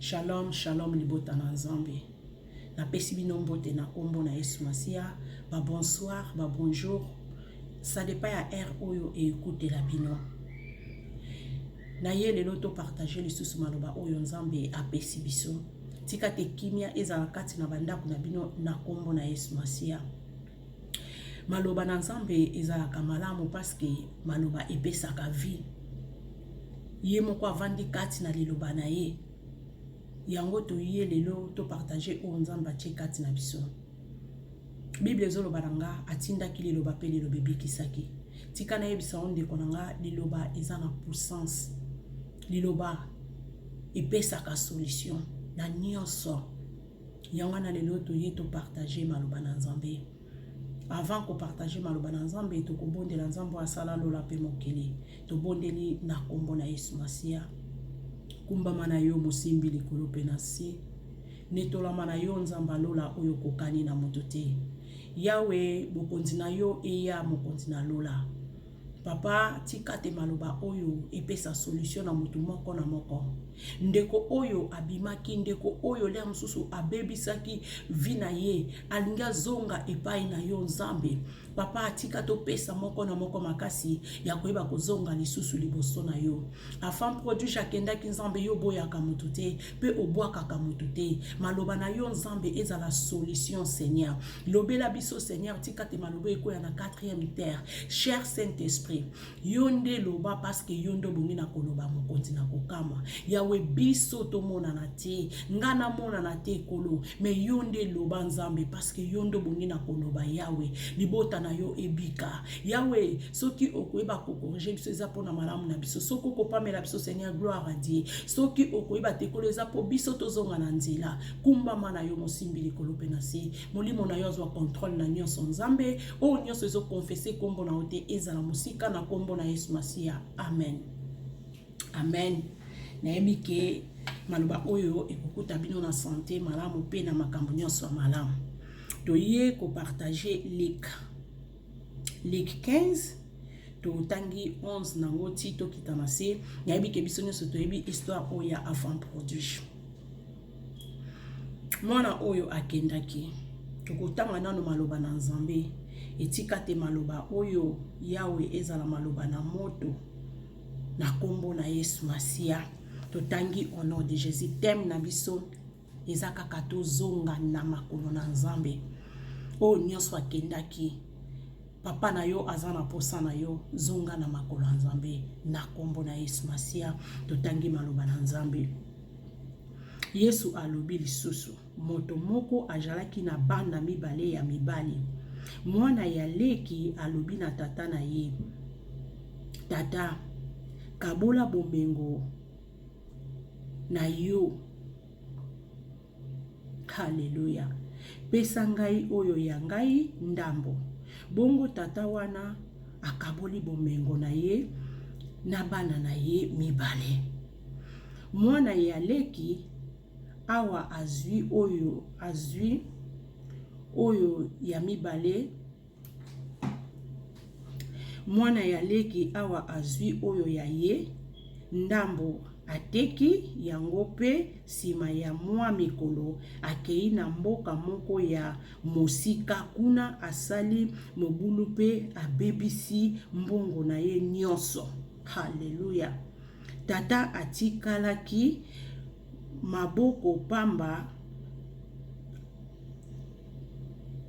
Shalom, shalom libota na Nzambe. Napesi bino mbote na kombo na Yesu Masiya. Ba bonsoir, ba bonjour. Ça dépend ya heure oyo ekutela bino. Na ye lelo to partager lisusu maloba oyo Nzambe apesi biso. Tika te kimia ezala kati na bandako na bino na kombo na Yesu Masiya. Maloba na Nzambe ezalaka malamu parce que maloba epesaka vie. Ye moko avandi kati na liloba na ye. Yango toye lelo to partager oyo Nzambe atie kati na biso. Bible ezoloba na nga atindaki liloba mpe liloba ebikisaki. Tika nayebisa yo ndeko na nga, liloba eza na puissance. Liloba epesaka solution na nyonso. Yango wana lelo toye to partager maloba na Nzambe. Avant ko partager maloba na Nzambe, tokobondela Nzambe oyo asala lola mpe mokili. Tobondeli na kombo na Yesu Masiya. Kumbama na yo mosimbi likolo mpe na se. Netolama na yo Nzambe lola oyo okokani na moto te. Yawe, bokonzi na yo eya mokonzi na lola. Papa, tika te maloba oyo epesa solution na motu moko na moko. Ndeko oyo abimaki, ndeko oyo lere mosusu abebisaki vie na ye, alingi azonga epai na yo Nzambe. Papa, tika topesa moko na moko makasi ya koyeba kozonga lisusu liboso na yo. Enfant prodige akendaki Nzambe, yo oboyaka motu te mpe obwakaka motu te. Maloba na yo Nzambe ezala solution Seigneur. Lobela biso Seigneur, tika te maloba ekoya na quatrième terre. Cher Saint-Esprit, yo nde loba parce que yo nde obongi na koloba mokonzi na kokamwa. Yawe biso tomonana te, nga namonana te Nkolo, mais yo nde loba Nzambe parce que yo nde obongi na koloba Yawe. Libota na yo ebika. Yawe, soki okoyeba kokorige biso eza mpona malamu na biso. Soki okopamela biso Seigneur, gloire à Dieu. Soki okoyeba te Nkolo eza mpo biso tozonga na nzela. Kumbama na yo mosimbi likolo mpe na se. Molimo na yo azwa contrôle na nyonso Nzambe. Oyo nyonso ezo confesser kombo na yo te ezala mosika na kombo na Yesu Masiya. Amen. Amen. Nayebi ke maloba oyo ekokuta bino na sante malamu mpe na makambo nyonso ya malamu. Toye kopartage Luc. Luc 15 totangi 11 nango ti tokita na se. Nayebi ke biso nyonso toyebi histoire oyo ya enfant prodige. Mwana oyo akendaki, tokotanga nano maloba na Nzambe. Etika te maloba oyo Yawe ezala maloba na moto na kombo na Yesu Masiya. Totangi au nom de Jésus. Thème na biso eza kaka tozonga na makolo na Nzambe. Oyo nyonso akendaki, papa na yo aza na posa na yo, zonga na makolo ya Nzambe na kombo na Yesu Masiya. Totangi maloba na Nzambe. Yesu alobi lisusu, moto moko ajalaki na bana mibale ya mibali. Mwana ya leki alobi na tata na ye, Tata, kabola bomengo na yo. Haleluya! Pesa ngai oyo ya ngai ndambo. Bongo tata wana akaboli bomengo na ye na bana na ye mibale. Mwana ya leki awa azwi oyo azwi oyo ya mibale. Mwana ya leki awa azwi oyo ya ye ndambo, ateki yango mpe nsima ya mwa mikolo akei na mboka moko ya mosika. Kuna asali mobulu mpe abebisi mbongo na ye nyonso. Haleluya! Tata atikalaki maboko pamba.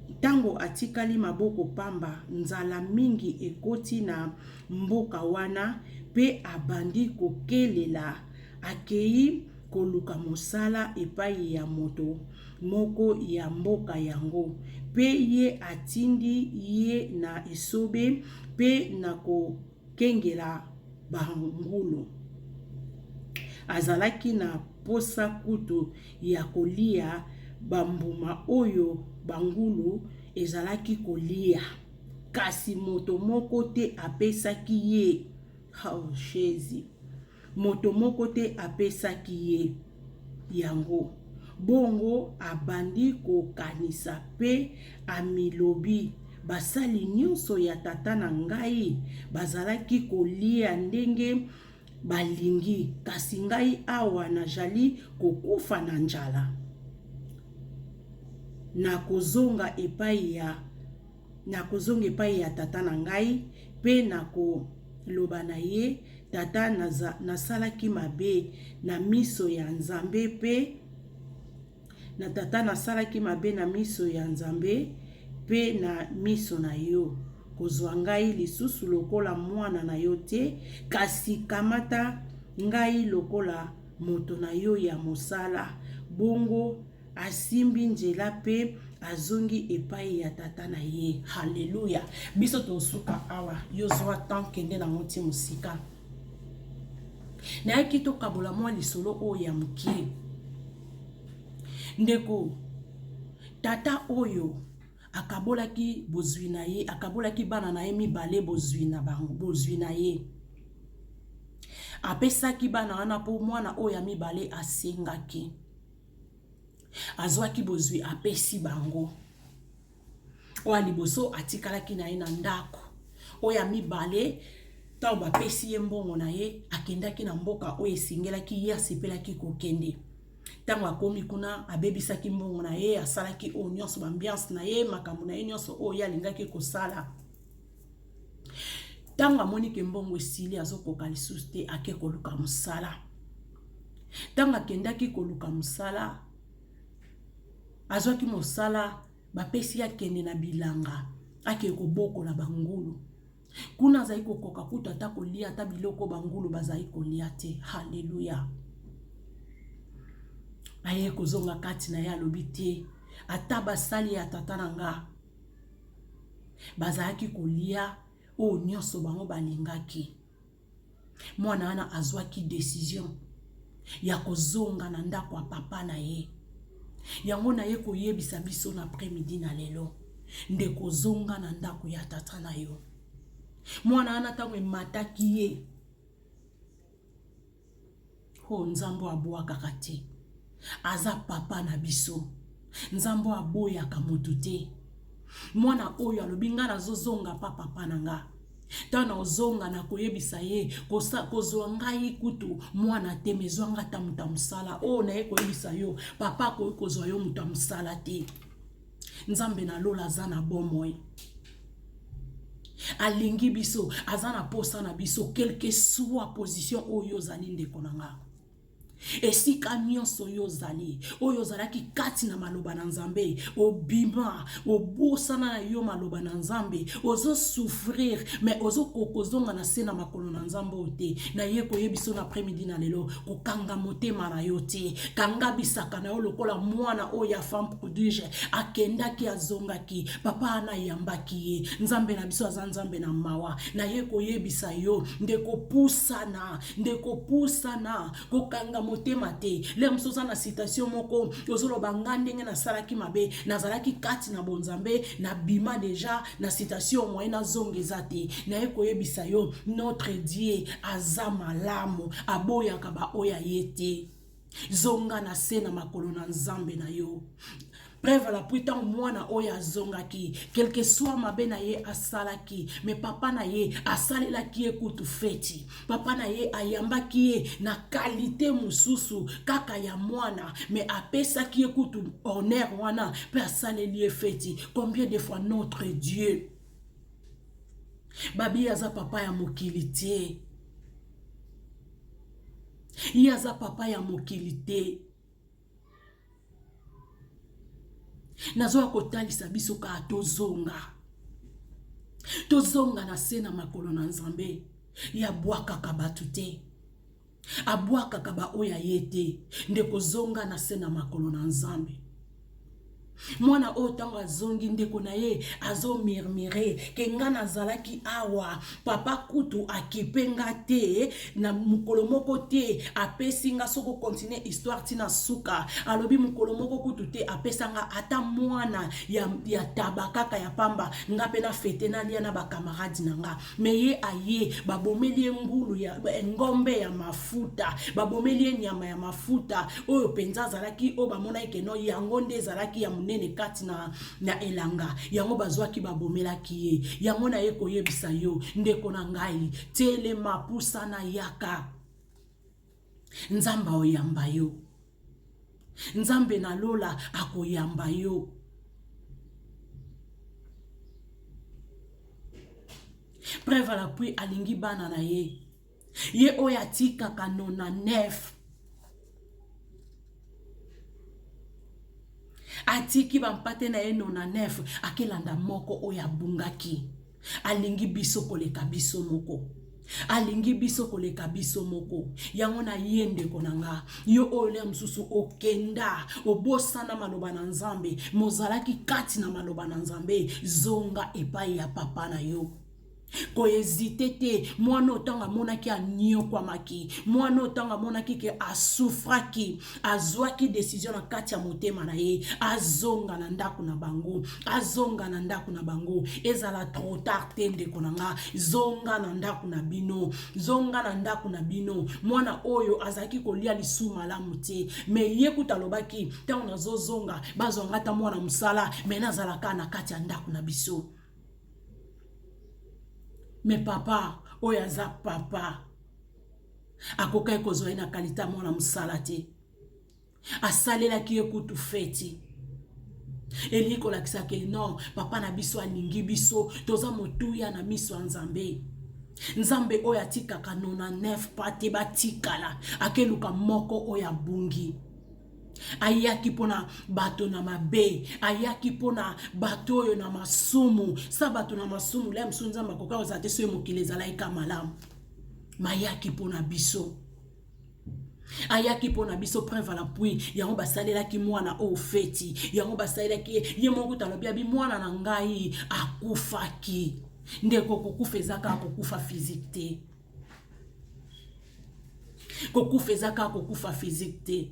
Ntango atikali maboko pamba, nzala mingi ekoti na mboka wana mpe abandi kokelela. Akei koluka mosala epai ya moto moko ya mboka yango, mpe ye atindi ye na esobe mpe na kokengela bangulu. Azalaki na mposa kutu ya kolia bambuma oyo bangulu ezalaki kolia, kasi moto moko te apesaki ye. Oh, Jesus. Moto moko te apesaki ye yango. Bongo abandi kokanisa mpe amilobi, Basali nyonso ya tata na ngai bazalaki kolia ndenge. balingi, kasi ngai awa najali kokufa na njala. Nakozonga epai ya nakozonga epai ya tata na ngai mpe nakoloba na ye, Tata, nasalaki mabe na miso ya Nzambe mpe na tata, nasalaki mabe na miso ya Nzambe mpe na miso na yo. Kozwa ngai lisusu lokola mwana na yo te, kasi kamata ngai lokola moto na yo ya mosala. Bongo asimbi nzela mpe azongi epai ya tata na ye. Haleluya! Biso tosuka awa, yo zwa temps, kende nango ti mosika. Nayaki tokabola mwa lisolo oyo ya moke. Ndeko, tata oyo akabolaki bozwi na ye, akabolaki bana na ye mibale bozwi na bango, bozwi na ye. Apesaki bana wana mpo mwana oyo ya mibale asengaki. Azwaki bozwi apesi bango. Oyo ya liboso atikalaki na ye na ndako. Oyo ya mibale ntango bapesi ye mbongo na ye, akendaki na mboka oyo esengelaki ye, asepelaki kokende. Ntango akomi kuna, abebisaki mbongo na ye, asalaki oyo nyonso, baambiance na ye, makambo na ye nyonso oyo ye alingaki kosala. Ntango amoni ke mbongo esili, azokoka lisusu te, ake koluka mosala. Ntango akendaki koluka mosala, azwaki mosala, bapesi ye akende na bilanga, akende kobokola bangulu. Kuna azali kokoka kutu ata kolia ata biloko bangulu bazali kolia te. Haleluya! Aye kozonga kati na ye, alobi te, ata basali ya tata na nga bazalaki kolia oyo nyonso bango balingaki. Mwana wana azwaki decision ya kozonga na ndako ya papa na ye. Yango naye koyebisa biso na après-midi na lelo, ndeko, zonga na ndako ya tata na yo. Mwana wana ntango emataki ye, o Nzambe abwakaka te, aza papa na biso. Nzambe aboyaka motu te. Mwana oyo alobi, ngai nazozonga pa papa na nga. Ntango nazonga nakoyebisa ye, kozwa ngai kutu mwana te, me zwa nga ata moto ya mosala. Oyo naye koyebisa yo, papa akoki kozwa yo moto ya mosala te. Nzambe na lola aza na bomoi, alingi biso, aza na posa na biso, quelque soit position oyo ozali, ndeko na nga. Esika nyonso oyo ozali, oyo ozalaki kati na maloba na Nzambe, obima, obosana na yo maloba na Nzambe, ozosouffrir, mais ozokoka kozonga na se na makolo na Nzambe oyo te. Naye koyebi na après-midi na lelo, kokanga motema na yo te, kanga bisaka na yo lokola mwana oyo ya femme prodige akendaki, azongaki, papa wana ayambaki ye. Nzambe na biso aza Nzambe na mawa. Naye koyebisa yo, ndeko, pusana, ndeko, pusana, kokanga motema te. Le mosusu oza na situation moko, ozoloba, nga ndenge nasalaki mabe, nazalaki kati na bonzambe, nabima deja na situation, moyen nazonga eza te. Naye koyebisa yo, notre Dieu aza malamu, aboyaka baoyo aye te. Zonga na se na makolo na Nzambe na yo. Preuve à l'appui, ntango mwana oyo azongaki, quelque soit mabe na ye asalaki, mais papa na ye asalelaki ye kutu feti. Papa na ye ayambaki ye na qualité mosusu kaka ya mwana, mais apesaki ye kutu honneur wana mpe asaleli ye feti. Combien de fois notre Dieu babi aza papa ya mokili te, ye aza papa ya mokili te. Nazoya kotalisa biso kaka, tozonga, tozonga na se na makolo na Nzambe. Ye abwakaka bato te, abwakaka baoyo aye te. Ndeko, zonga na se na makolo na Nzambe. Mwana oyo ntango azongi, ndeko na ye azomurmurer ke nga nazalaki awa, papa kutu akipe nga te na mokolo moko te apesi nga. Soki ocontinuer histoire ntina suka, alobi mokolo moko kutu te apesa nga ata mwana ya taba kaka ya pamba, nga mpe na fêter, nalia na bacamarade na nga. Mais ye aye, babomeli ye ngulu ya ngombe ya mafuta, babomeli ye nyama ya mafuta oyo mpenza azalaki, oyo bamonaki keno yango nde ezalaki ya monene kati na elanga, yango bazwaki, babomelaki ye yango. Naye koyebisa yo, ndeko na ngai, telema, pusana, yaka. Nzambe aoyamba yo. Nzambe na lola akoyamba yo. Preuve à l'appui alingi bana na ye. Ye oyo atikaka 99 atiki bampate na ye 99 akelanda moko oyo abungaki. Alingi biso koleka biso moko. Alingi biso koleka biso moko. Yango na ye ndeko na nga, yo oyo lea mosusu okenda, obosana maloba na Nzambe, mozalaki kati na maloba na Nzambe, zonga epai ya papa na yo. Kohezite te, mwana oyo ntango amonaki anyokwamaki, mwana oyo ntango amonaki ke asufraki, azwaki decision na kati ya motema na ye, azonga na ndako na bango, azonga na ndako na bango. Ezala trop tard te ndeko na nga, zonga na ndako na bino, zonga na ndako na bino. Mwana oyo azalaki kolia lisu malamu te, me ye kuta alobaki ntango nazozonga bazwa nga ata mwana mosala, me nazalaka na kati ya ndako na biso. Me papa oyo aza papa akokaki kozwa ye na kalite ya mwana mosala te, asalelaki ye kutu feti. Elingi kolakisa ke non, papa na biso alingi biso, toza motuya na miso ya Nzambe. Nzambe oyo atikaka 99 pate batikala, akeluka moko oyo abungi. Ayaki mpona bato na mabe, ayaki mpona bato oyo na masumu. Sa bato na masumu le mosusu Nzambe akoka kozala te soki mokili ezalaki ka malamu. Mayaki mpona biso, ayaki mpona biso. Preuve à l'appui, yango basalelaki mwana oyo feti, yango basalelaki ye. Ye moko kuta alobi abi mwana na ngai akufaki. Ndeko, kokufa eza kaka kokufa physique te, kokufa eza kaka kokufa physique te.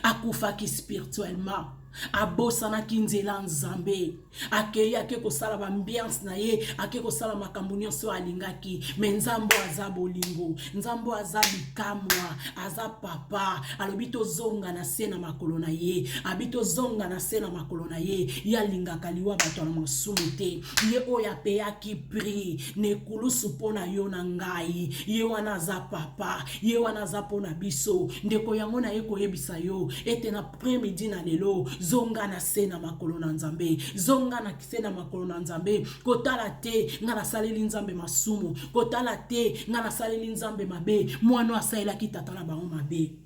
Akufaki spirituellement, abosanaki nzela Nzambe, akei ake kosala bambiance na ye, ake kosala makambo nyonso alingaki. Me Nzambe aza bolingo, Nzambe aza bikamwa, aza papa. Alobi tozonga na se na makolo na ye, abi tozonga na se na makolo na ye. Ye alingaka liwa bato na masumu te. Ye oyo apeyaki prix na ekulusu mpo na yo na ngai, ye wana aza papa, ye wana aza mpo na biso. Ndeko, yango na ye koyebisa yo ete na après-midi na lelo, zonga na se na makolo na Nzambe, zonga na se na makolo na Nzambe. Kotala te nga nasaleli Nzambe masumu, kotala te nga nasaleli Nzambe mabe. Mwana asalelaki tata na bango mabe,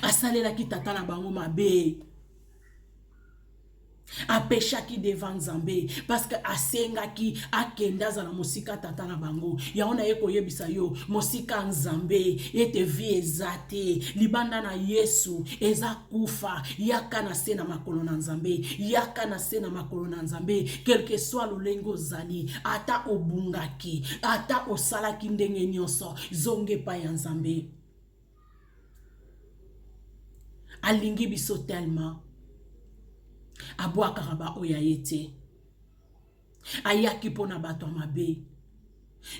asalelaki tata na bango mabe, apeshaki devant Nzambe parce que asengaki akende azala mosika tata na bango. Yango na ye koyebisa yo, mosika Nzambe ete vie eza te, libanda na Yesu eza kufa. Yaka na se na makolo na Nzambe, yaka na se na makolo na Nzambe, quelque soit lolenge ozali, ata obungaki, ata osalaki ndenge nyonso, zonga epai ya Nzambe. Alingi biso tellement, abwakaka baoyo aye te. Ayaki mpona bato ya mabe.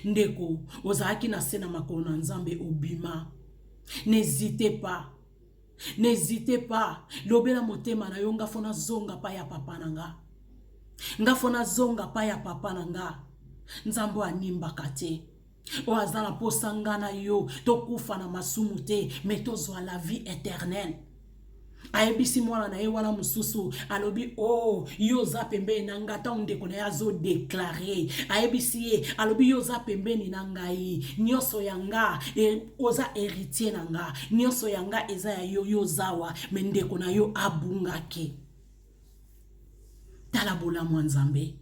Ndeko, ozalaki na se na makolo na Nzambe, obima, n'hésitez pas, n'hésitez pas. Lobela motema na yo, nga fo nazonga pa ya papa na nga, nga fo nazonga pa ya papa na nga. Nzambe oyo animbaka te, oyo aza na posa nga na yo tokufa na masumu te, me tozwa la vie éternelle. Ayebisi mwana na ye wana mosusu, alobi o oh, yo oza pembeni na ngai. Ntango ndeko na ye azodeklare, ayebisi ye, alobi yo oza pembeni na ngai, nyonso ya nga e, oza héritier na nga, nyonso ya nga eza ya yo, yo ozawa. Me ndeko na yo abungaki. Tala bolamu ya Nzambe,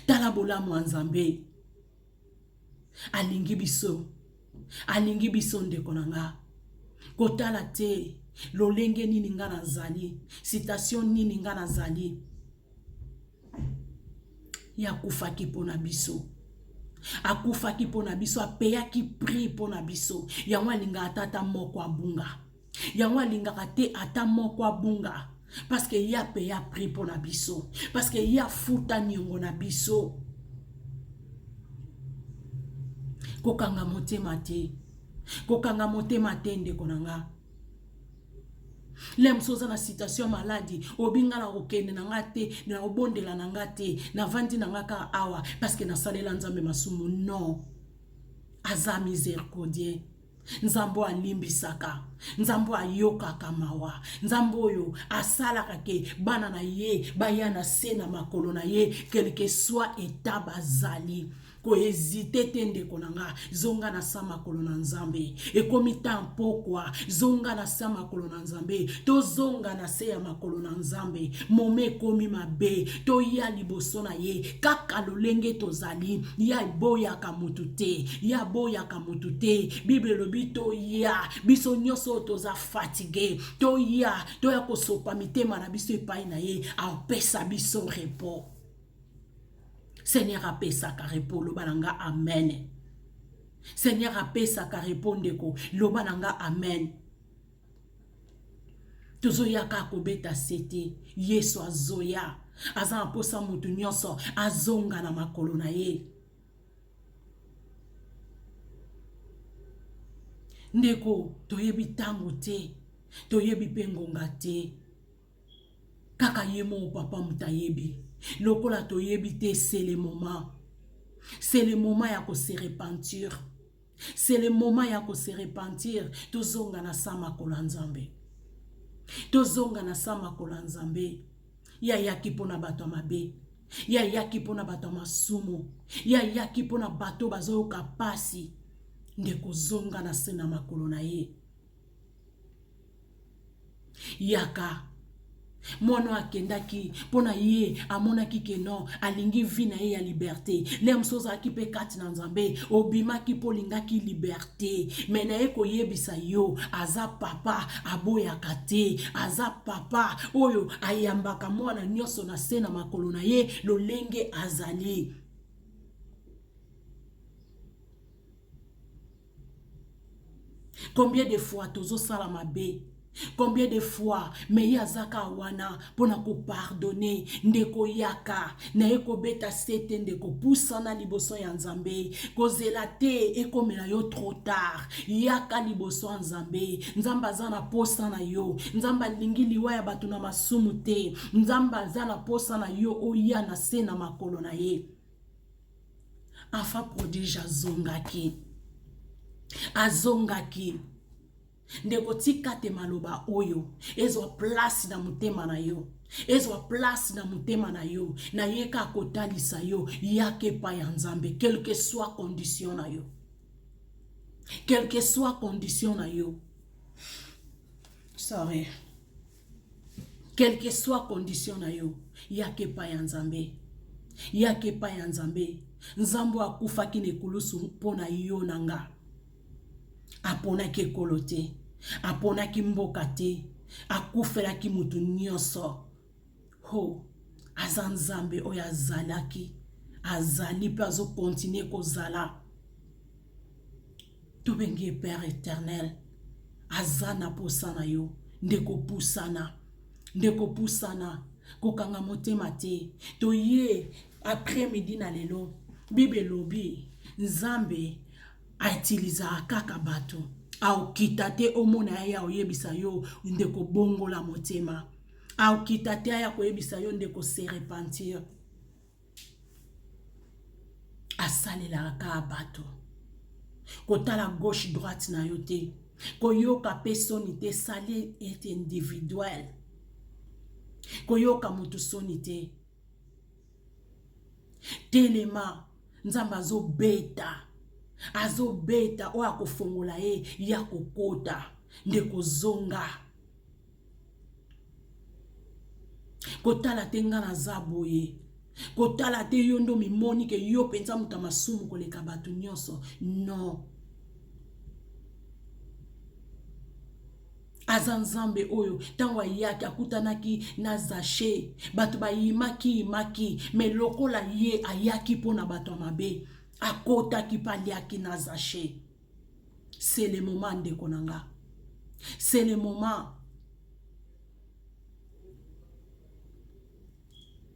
tala bolamu ya Nzambe. Alingi biso, alingi biso ndeko na nga. Kotala te lolenge nini nga nazali, citation nini nga nazali, ye akufaki mpo na biso, akufaki mpo na biso, apeyaki prix mpo na biso. Yango alingaka ata ata moko abunga, yango alingaka te ata moko abunga, parce que ye apeya prix mpo na biso, parce que ye afuta niongo na biso. Kokanga motema te, kokanga motema te ndeko na nga. Le mosusu oza na situation maladi, obi nga na kokende na nga te, na kobondela na nga te, navandi na nga kaka awa parce que nasalela Nzambe masumu. Non, aza miséricordien. Nzambe oyo alimbisaka, Nzambe oyo ayokaka mawa, Nzambe oyo asalaka ke bana na ye baya na se na makolo na ye, quelque soit etat bazali. Ko hésiter te ndeko na nga, zonga na sa makolo na Nzambe. Ekomi ta mpokwa, zonga na sa makolo na Nzambe. Tozonga na se ya makolo na Nzambe. Mome ekomi mabe, toya liboso na ye kaka lolenge tozali. Ya eboyaka mutu te, ya boyaka mutu te. Bible elobi toya, biso nyonso oyo toza fatigué, toya, toya kosopa mitema na biso epai na ye, apesa biso repos. Seigneur apesaka repos, loba na nga amen. Seigneur apesaka repos ndeko, loba na nga amen. Tozoyaka kobeta sete, Yesu azoya, aza na posa mutu nyonso azonga na makolo na ye. Ndeko, toyebi tango te, toyebi pe ngonga te. Kaka ye moko papa moto ayebi. Lokola toyebi te, c'est le moment. C'est le moment ya ko se repentir. C'est le moment ya ko se repentir. Tozonga na sa makolo ya Nzambe. Tozonga na sa makolo ya Nzambe. Ya yaki pona bato ya mabe. Ya yaki pona bato ya masumu. Ya yaki pona bato bazoyoka pasi. Ndeko, zonga na se na makolo na ye. Yaka. Mwana akendaki mpona ye amonaki ke non, alingi vie na ye ya liberté. Le mosusu ozalaki mpe kati na Nzambe, obimaki mpo olingaki liberté, mais na ye koyebisa yo aza papa aboyaka te, aza papa oyo ayambaka mwana nyonso na se na makolo na ye lolenge azali. Combien de fois tozosala mabe? Combien de fois? Mais ye azaka wana mpona kopardonner. Ndeko, yaka na ye kobeta sete. Ndeko, pusana liboso ya Nzambe, kozela te ekomela yo trop tard. Yaka liboso ya Nzambe. Nzambe aza na posa na yo. Nzambe alingi liwa ya bato na masumu te. Nzambe aza na posa na yo oya na se na makolo na ye. Enfant prodige azongaki, azongaki. Ndeko, tika te maloba oyo ezwa place na motema na yo, ezwa place na motema na yo. Nayeka kotalisa yo, yaka epai ya Nzambe, quelque soit condition na yo, quelque soit condition na yo, sorry, quelque soit condition na yo, yaka epai ya Nzambe, yaka epai ya Nzambe. Nzambe oyo akufaki na ekulusu mpo na yo na nga, aponaki ekolo te, aponaki mboka te, akufelaki mutu nyonso. Ho, aza Nzambe oyo azalaki, azali mpe azokontinue kozala. Tobengi ye Père éternel. Aza na posa na yo. Ndeko, pusana. Ndeko, pusana, kokanga motema te. Toye après midi na lelo. Bible elobi Nzambe autilisaka kaka bato. Aokita te omona ye ya oyebisa yo ndeko bongola motema. Aokita te aya koyebisa yo ndeko se repentir. Asalelaka kaka bato. Kotala gauche droite na yo te, koyoka mpe soni te. Salut est individuel. Koyoka motu soni te. Telema, Nzambe azobeta, azobeta. Oyo akofongola ye ya kokota. Ndeko, zonga. Kotala te nga naza boye, kotala te yo ndo mimoni ke yo mpenza moto ya masumu koleka bato nyonso. Non, aza Nzambe oyo ntango ayaki akutanaki na Zache, bato bayimaki yimaki, mais lokola ye ayaki mpona bato ya mabe, akotaki mpe aliaki na Zache. C'est le moment, ndeko na nga, c'est le moment,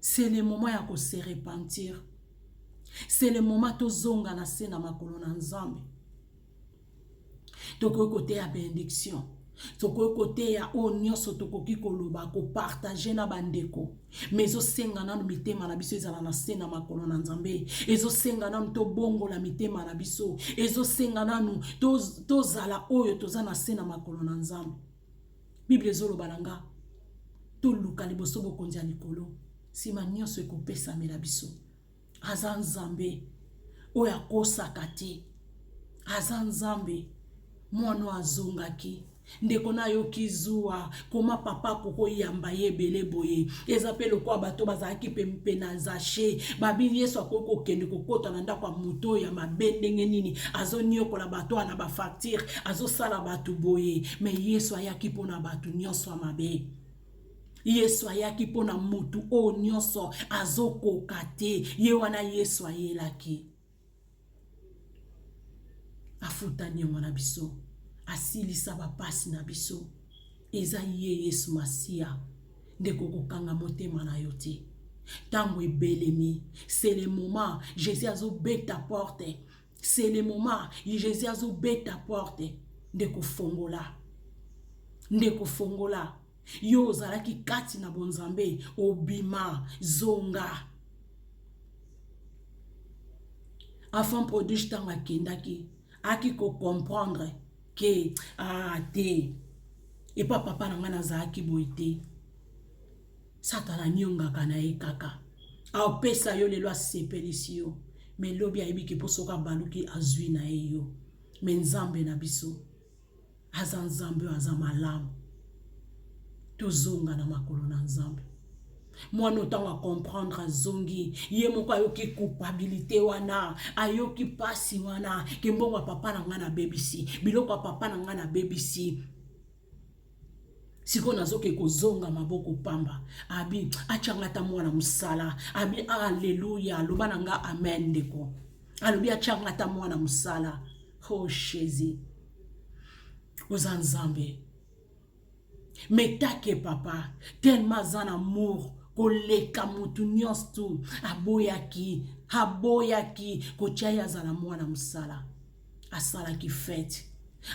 c'est le moment ya kose repentir. C'est le moment tozonga na se na makolo na Nzambe. Tokoki koteya bénédiction. Tokoki koteya oyo nyonso tokoki koloba, kopartage na bandeko, me ezosenga nanu mitema na biso ezala na se na makolo na Nzambe. Ezosenga nanu tobongola mitema na biso, ezosenga nanu tozala oyo toza na se na makolo na Nzambe. Bible ezoloba na nga, toluka liboso bokonzi ya likolo, nsima nyonso ekopesamela biso. Aza Nzambe oyo akosaka te, aza Nzambe. Mwana oyo azongaki, ndeko na ayoki zuwa, koma papa akokoyamba ye ebele boye. Eza mpe lokola bato bazalaki pempe na Zache, babi Yesu akoki kokende kokota na ndako ya moto oyo ya mabe ndenge nini, azoniokola bato wana ba facture, azosala bato boye. Me Yesu ayaki mpo na bato nyonso ya mabe. Yesu ayaki mpo na motu oyo nyonso azokoka te. Ye wana Yesu ayelaki, afuta niongo na biso, asilisa bapasi na biso. Eza ye Yesu Masiya. Ndeko, kokanga motema na yo te. Ntango ebelemi, c'est le moment. Jésus azobeta porte. C'est le moment. Jésus azobeta porte. Ndeko, fongola. Ndeko, fongola. Yo ozalaki kati na bonzambe, obima, zonga. Enfant prodige ntango akendaki, aki ko comprendre ke ah te, epa papa na ngai nazalaki boye te. Satana anyongaka na ye kaka, aopesa yo lelo, asepelisi yo, me lobi ayebi ke mpo soki abaluki azwi na ye yo. Me Nzambe na biso aza Nzambe oyo aza malamu. Tozonga na makolo na Nzambe. Mwana ntango acomprendre, azongi ye moko, ayoki culpabilité wana, ayoki mpasi wana ke mbongo ya papa na ngai nabebisi, biloko ya papa na ngai nabebisi, sikoyo nazoke kozonga maboko pamba. Abi atyanga ata mwana mosala. Abi alleluya, aloba na nga amen. Ndeko alobi atyanga ata mwana mosala. Oh Jésus, oza Nzambe. Metake papa tellement aza na amour koleka motu nyonso tu, aboyaki aboyaki kotia ye azala mwana mosala. Asalaki fete,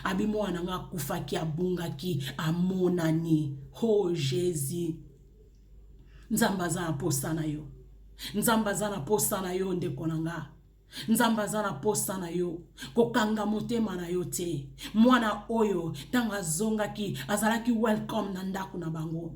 abi mwana nga akufaki, abungaki, amonani. Oh Jésus, Nzambe aza na posa na yo. Nzambe aza na posa na yo, ndeko na nga. Nzambe aza na posa na yo. Kokanga motema na yo te. Mwana oyo ntango azongaki, azalaki welcome na ndako na bango.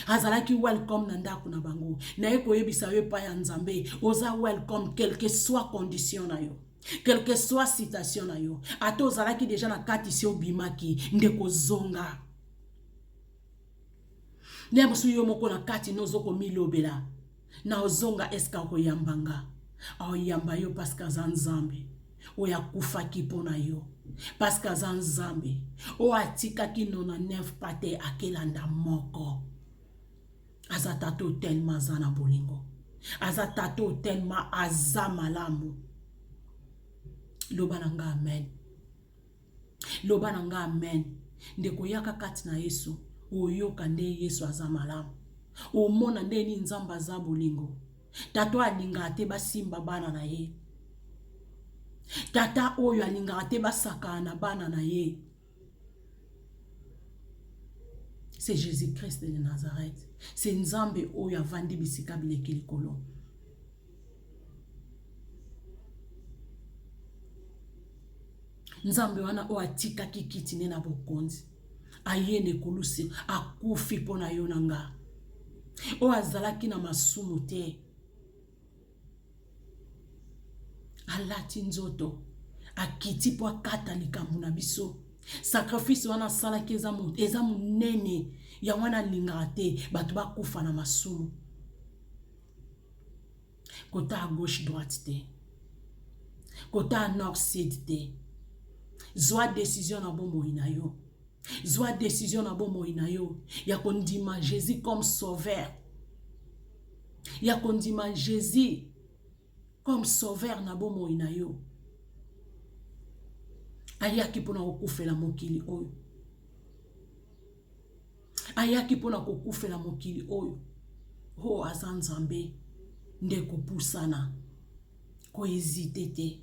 Azalaki welcome na ndako na bango. Naye koyebisa yo epai ya Nzambe, oza welcome quelque soit condition na yo, quelque soit situation na yo. Ata ozalaki deja na kati, si obimaki, ndeko zonga. Nde mosusu yo moko na kati nozo komilobela na ozonga, eske akoyamba nga? Aoyamba yo parceke aza Nzambe oyo akufaki mpo na yo, parceke aza Nzambe oyo atikaki 99 pate akelanda moko. Aza tata oyo tellement aza na bolingo, aza tata oyo tellement aza malamu. Loba na nga amen. Loba na nga amen. Ndeko, yaka kati na Yesu, oyoka nde Yesu aza malamu, omona nde nini Nzambe aza bolingo. Tata oyo alingaka te basimba bana na ye, tata oyo alingaka te basakana na bana na ye, c'est Jésus-Christ de Nazareth. C'est Nzambe oyo avandi bisika bileki likolo. Nzambe wana oyo atikaki kiti ne na bokonzi, aye na ekulusi, akufi mpo na yo na nga, oyo azalaki na masumu te, alati nzoto, akiti mpo akata likambo na biso. Sacrifice wana asalaki eza monene. Yango wana alingaka te bato bakufa na masumu. Kota gauche droite te, kota nord sud te. Zwa décision na bomoi na yo, zwa décision na bomoi na yo ya kondima Jésus comme sauveur, ya kondima Jésus comme sauveur na bomoi na yo. Ayaki mpona kokufela mokili oyo, ayaki mpona kokufela mokili oyo. O aza Nzambe. Ndeko, pusana, kohésiter te.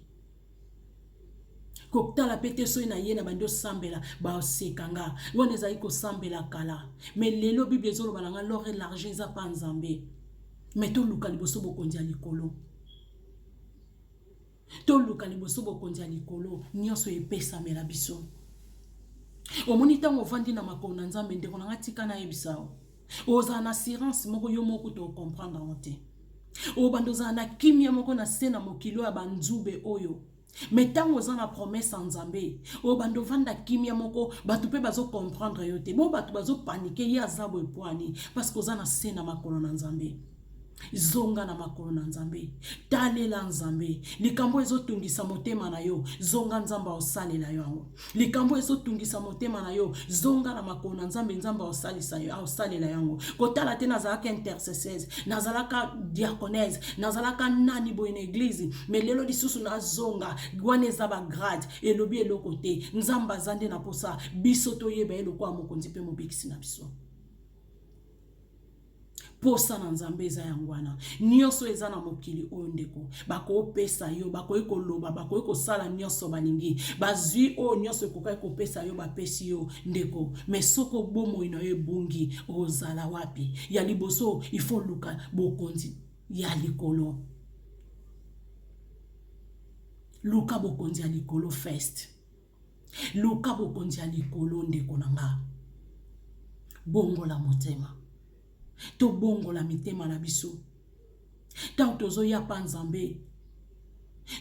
Kotala pe te soki na ye na bandi osambela baseka nga. Wana ezali kosambela kala. Mais lelo Bible ezoloba na nga l'or et l'argent eza pa Nzambe. Mais toluka liboso bokonzi ya likolo. Toluka liboso bokonzi ya likolo, nyonso epesamela biso. Omoni ntango ovandi na makolo na Nzambe, ndeko na nga tika nayebisa yo. Ozala na assurance moko yo moko kutu ocomprendre yango te. Obanda ozala na kimia moko na se na mokili oyo ya banzube oyo. Mais ntango oza na promesse ya Nzambe, obanda ovanda kimia moko, bato mpe bazo comprendre yo te. Bo bato bazo panike ye aza boye poani parce que oza na se na makolo na Nzambe. Zonga na makolo na Nzambe. Talela Nzambe. Likambo ezotungisa motema na yo, zonga Nzambe aosalela yo yango. Likambo ezotungisa motema na yo, zonga na makolo na Nzambe, Nzambe aosalisa yo, aosalela yango. Kotala te nazalaka intercesseuse, nazalaka diaconese, nazalaka nani boye na eglise, mais lelo lisusu nazonga, wana eza ba grade, elobi eloko te. Nzambe aza nde na posa biso toyeba ye lokola mokonzi mpe mobikisi na biso. Posa na Nzambe eza yango wana. Nyonso eza na mokili oyo ndeko, bakopesa yo, bakoki koloba, bakoki kosala nyonso balingi. Bazwi oyo nyonso ekokaki kopesa yo, bapesi yo ndeko. Mais soko bomoi na yo ebungi, ozala wapi? Ya liboso, il faut luka bokonzi ya likolo. Luka bokonzi ya likolo first. Luka bokonzi ya likolo ndeko na nga. Bongola motema. Tobongola mitema na biso. Ntango tozoya pa Nzambe,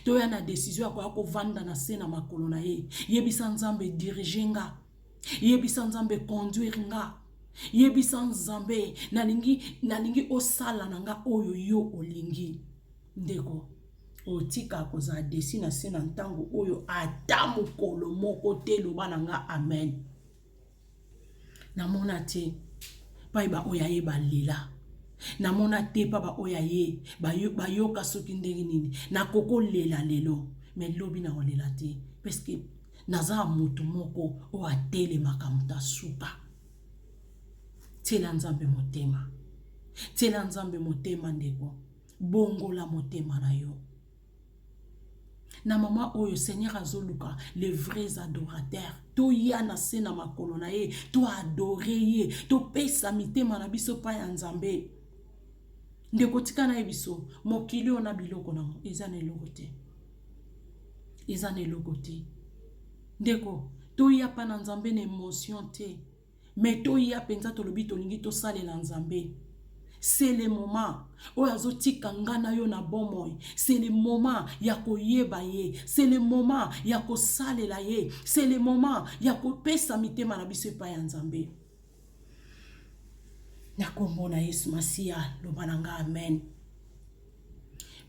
toya na decision ya koya kovanda na se na makolo na ye. Yebisa Nzambe dirige nga. Yebisa Nzambe conduire nga. Yebisa Nzambe nalingi, nalingi osala na nga oyo yo olingi. Ndeko, otika kozala desi na se na ntango oyo ata mokolo moko te. Loba na nga amen. Namona te pai ba oyo aye balela, namona te pa ba oyo aye bayoka soki ndenge nini. Nakokolela lelo me lobi nakolela te, parce que naza moto moko oyo atelemaka moto asuka. Tiela Nzambe motema, tiela Nzambe motema ndeko, bongola motema na yo. Na mama oyo Seigneur azoluka les vrais adorateurs, toya na se na makolo na ye, to adore ye, topesa mitema na biso pa ya Nzambe. Ndeko tika na ye biso mokili oyo na biloko nango eza na eloko te, eza na eloko te ndeko. Toya pa na Nzambe na emotion te, mais toya mpenza tolobi tolingi tosalela Nzambe. C'est le moment oyo azotika nga na yo na bomoi. C'est le moment ya koyeba ye, c'est le moment ya kosalela ye, c'est le moment ya kopesa mitema na biso epai ya Nzambe. Na kombo na Yesu Masiya, loba na nga amen.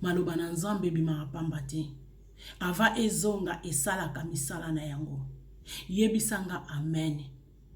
Maloba na Nzambe ebimaka pamba te. Ava ezonga esalaka misala na yango. Yebisa nga amen.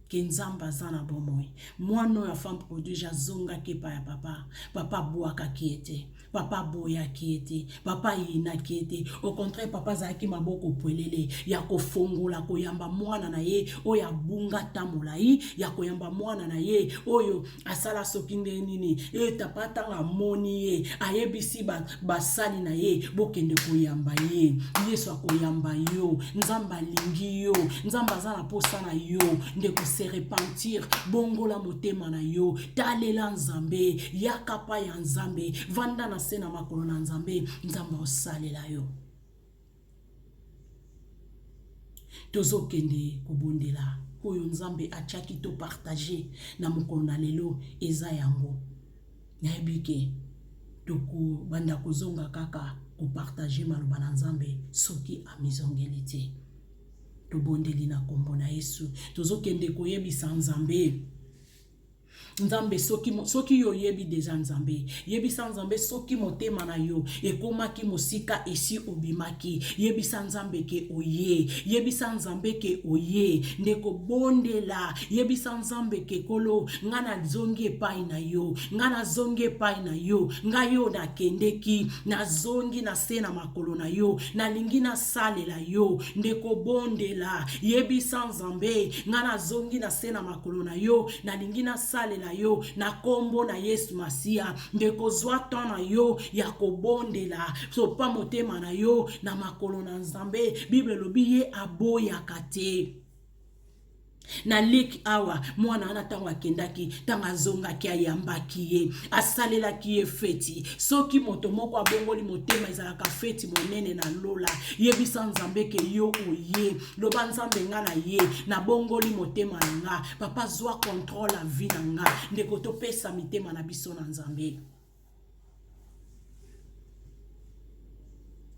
Ke Nzambe aza na bomoi. Mwana oyo femme prodige azongaki epai ya papa. Papa abwakaki ye te, papa aboyaki ye te, papa ayinaki ye te. Au contraire, papa azalaki maboko pwelele ya kofongola koyamba mwana na ye oyo abunga ta molai, ya koyamba mwana na ye oyo asala soki nde nini. E papa ntango amoni ye, ayebisi basali na ye bokende koyamba ye. Yesu akoyamba yo. Nzambe alingi yo, Nzambe aza na posa na yo ndeko. Se repentir, bongola motema na yo, talela Nzambe, yaka pa ya Nzambe, vanda na se na makolo na Nzambe, Nzambe aosalela yo. Tozokende kobondela oyo Nzambe atiaki to partage na mokolo na lelo eza yango. Nayebi ke tokobanda kozonga kaka kopartage maloba na Nzambe soki amizongeli te. Tobondeli na kombo na Yesu. Tozokende koyebisa Nzambe. Nzambe, soki, soki yo oyebi deja Nzambe, yebisa Nzambe soki motema na yo ekomaki mosika esi obimaki, yebisa Nzambe ke oye, yebisa Nzambe ke oye. Ndeko bondela, yebisa Nzambe ke kolo nga nazongi epai na yo, nga nazongi epai na yo, nga yo nakendeki, nazongi na se na makolo na yo, nalingi nasalela yo. Ndeko bondela, yebisa Nzambe nga nazongi na se na makolo na yo, nalingi nasalela. na yo na nkombo na Yesu Masiya. Ndeko, zwa temps na yo ya kobondela, sopa motema na yo na makolo na Nzambe. Bible elobi ye aboyaka te. Na Luc awa, mwana wana ntango akendaki, ntango azongaki, ayambaki ye, asalelaki ye feti. Soki moto moko abongoli motema, ezalaka feti monene na lola. Yebisa Nzambe ke yo oye, loba Nzambe nga na ye, nabongoli motema na nga, papa zwa contrôle ya vie na nga. Ndeko, topesa mitema na biso na Nzambe.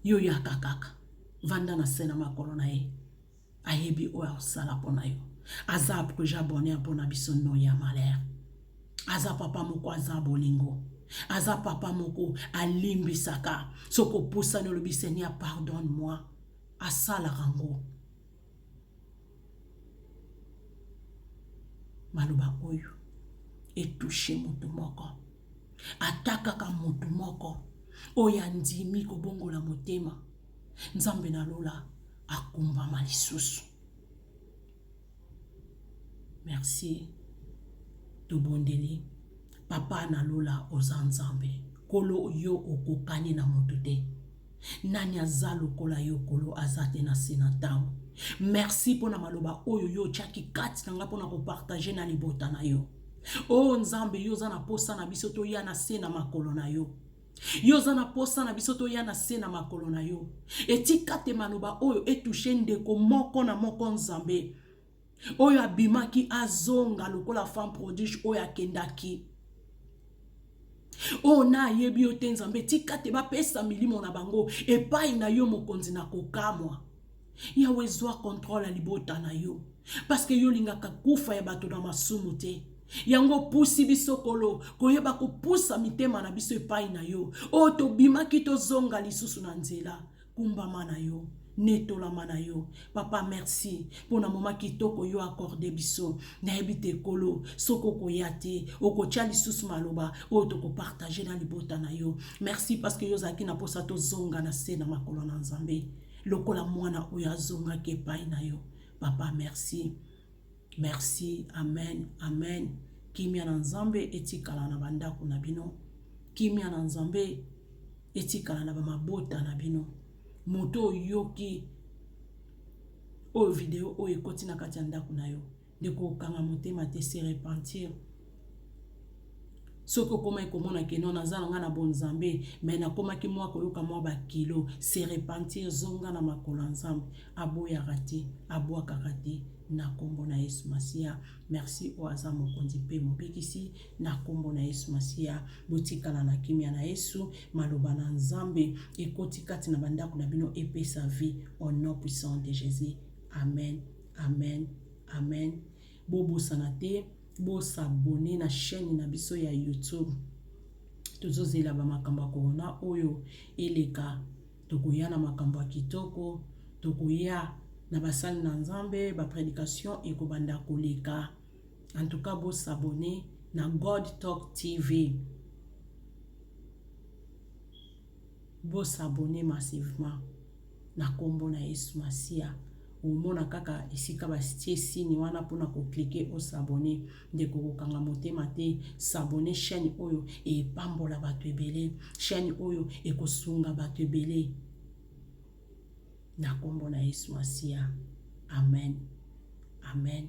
Yo yaka kaka, vanda na se na makolo na ye, ayebi oyo akosala mpo na yo. Aza projet bonheur mpo na biso, no ya malheur. Aza papa moko aza bolingo, aza papa moko alimbisaka. Soki opusani, olobi Seigneur, pardonne moi, asalaka ngo. Maloba oyo etouche motu moko, ata kaka motu moko oyo andimi kobongola motema, Nzambe na lola akumbama lisusu. Merci. Tobondeli. Papa na lola, oza Nzambe. Kolo, yo okokani na moto te. Nani aza lokola yo, Kolo? Aza te na se na ntango. Merci mpona maloba oyo yo otiaki kati na nga mpona kopartager na libota na yo. O Nzambe, yo oza na posa na biso toya na se na makolo na yo. Yo oza na posa na biso toya na se na makolo na yo. Etika te maloba oyo etouche ndeko moko na moko, Nzambe, oyo abimaki azonga lokola femme prodige oyo akendaki, oyo na ayebi yo te. Nzambe, tika te bapesa milimo na bango epai na yo, Mokonzi na kokamwa. Yawe, zwa contrôle ya libota na yo, parce que yo olingaka kufa ya bato na masumu te. Yango opusi biso, Kolo, koyeba kopusa mitema na biso epai na yo. Oyo tobimaki, tozonga lisusu na nzela. Kumbama na yo, netolama na yo, papa. Merci mpona moma kitoko yo accorde biso. Nayebi te, Kolo, soki okoya te, okotya lisusu maloba oyo tokopartager na libota na yo. Merci parce que yo ozalaki na mposa tozonga na se na makolo na Nzambe lokola mwana oyo azongaki epai na yo, papa. Merci, merci. Amen, amen. Kimia na Nzambe etikala na bandako na bino. Kimia na Nzambe etikala na bamabota na bino. Moto oyoki oyo, video oyo ekoti na kati ya ndako na yo, ndeko, okanga motema te, se repentir. Soki okomaki komona ke non, naza na ngai na bonzambe, mais nakomaki mwa koyoka mwa bakilo, se repentir, zonga na makolo ya Nzambe. Aboyaka te, abwakaka te, na nkombo na Yesu Masiya. Merci oyo aza Mokonzi mpe Mobikisi, na nkombo na Yesu Masiya. Botikala na kimia na Yesu. Maloba na Nzambe ekoti kati na bandako na bino, epesa vie, au nom puissant de Jésus. Amen, amen, amen. Bobosana te bos'abonner na chaîne na biso ya YouTube. Tozozela bamakambo ya corona oyo eleka, tokoya na makambo ya kitoko, tokoya na basali na Nzambe, baprédication ekobanda koleka. En tout cas, bos'abonner na God Talk TV, bos'abonner massivement na nkombo na Yesu Masiya. Omona kaka esika batie signe wana mpona kocliquer, os'abonner. Ndeko, kokanga motema te, s'abonner. Chaîne oyo epambola bato ebele, chaîne oyo ekosunga bato ebele, na nkombo na Yesu Masiya. Amen, amen.